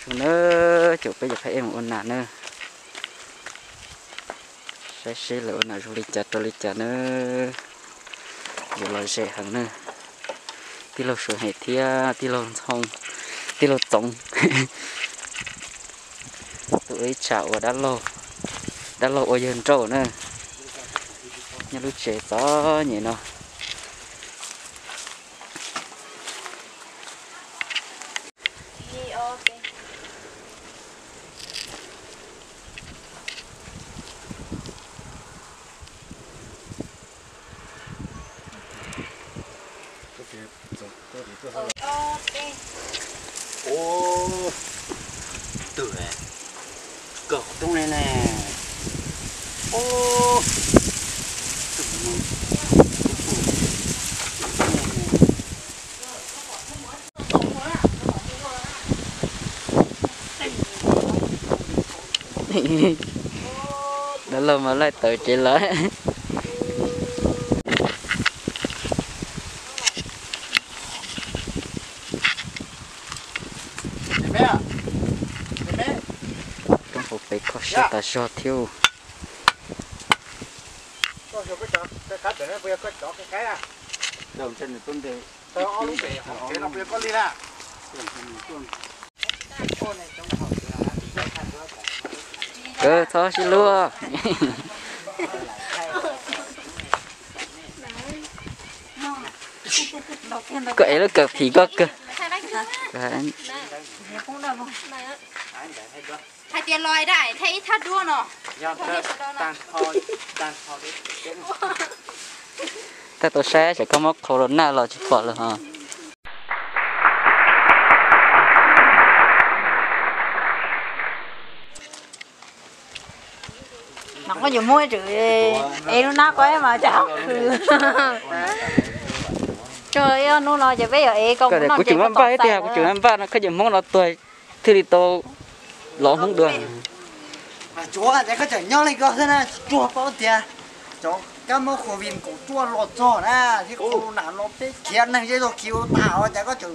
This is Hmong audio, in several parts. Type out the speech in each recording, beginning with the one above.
Na, caum peb cov phab ej mus ua nas na. Saib seb lawv ua nas zoo li cas rau li cas na. Yuav lom zem heev na. Tij laug Suav Hem thiab tij laug Ntxhoo, tij laug Txoov. Tus ua ib tsham uas dab laug, dab laug ua yawg nrauj na. Nyob lub tsev txom nyem no. Ua, twm, kawg qhov rooj li ne. Ua, twm, dab laug mas laij tawm tsev lawm. Roob hauv pes kho siab tas zog thiab. Kawg txhob sib luag. Koj ev lub kawm phim koj kawg. Hais tias lòi daim thiab ib thaj duab no. Tag tau saib, xyov koj muab corona los tsis pom lawm ho. Koj yuav muab tsum ev lub nab ko mas cas khwv. Tso ib ob hnub no ces peb yuav ev koj. Kuv tseem npaj npaj ib tiag, kuv tseem npaj npaj no koj cov Hmoob no tuag thiaj li tau lov Hmoob dua. Tsuav tias koj tseem nyob li ko xwb na, tsuag paub tias cov kab mob covid kaum cuaj los txog na, thiab corona no peb khiav neeg zej zog khiav ua tag os, cas koj tseem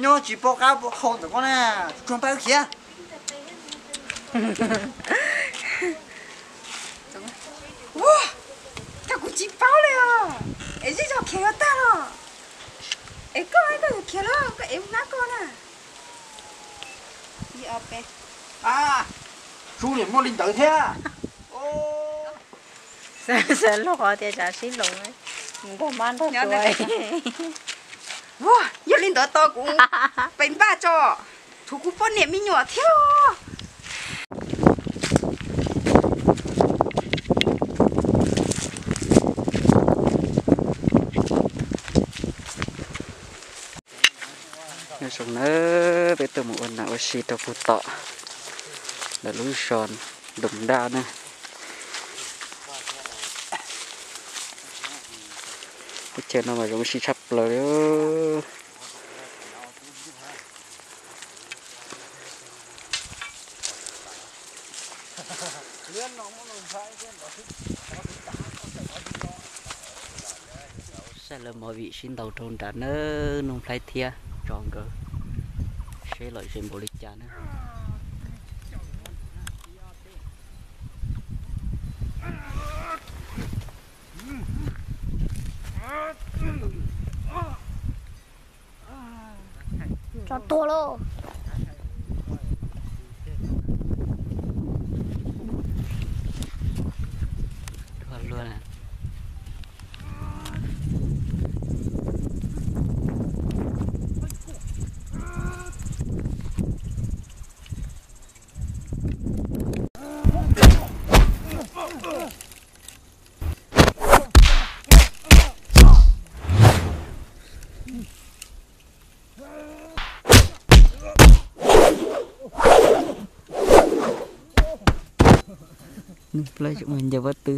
nyob tsis paub qab paub hau ntawm koj na, tsuag npaj khiav. Ua, cas kuv tsis paub li os, es zej zog khiav yuav tag los, es koj koj yuav khiav los koj ev hnab koj na. Su nim muaj li ntawd thiab. Xav luag qhov tias tsam sib loos, nquag mab nrog tua. Yog li ntawd tos kuv pem npaj tso, thuv kuv poj niam me nyuam thiab. Nyob zoo nawb, peb tuaj mus ua nas ua si rau puag tom lawv lub zos Ntoos Daj na. Teb chaws no mas zoo ua si tshaj plaws li. Saib lawv movie sib ntaus rau nram nawb, Nuj Nplhaib thiab Tso nkawd, seb lom zem npaum li cas na. Tso tuag lauj. Tuag luag na. Nws plaub tseem mus ncaws pob tw.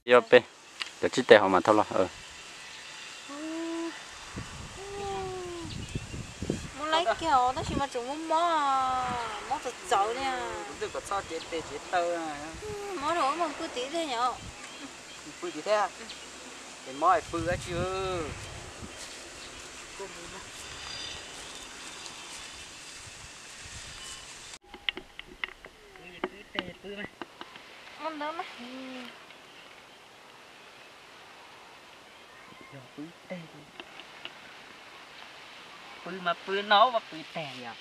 Yog peb cov tsib tes hov mas thauj los. Muab laib kiag tab sis mas tseem muab mob, mob txawv txawv li. Twb kom txhob cev tes cev taw. Mob rau mob pw tid thiab yom. Pw tid thiab. Ces mob pw dab tsi. Pw tes pw mas. Mob ntawd mas. Yog pw tes, pw mas pw no mas pw tes yom.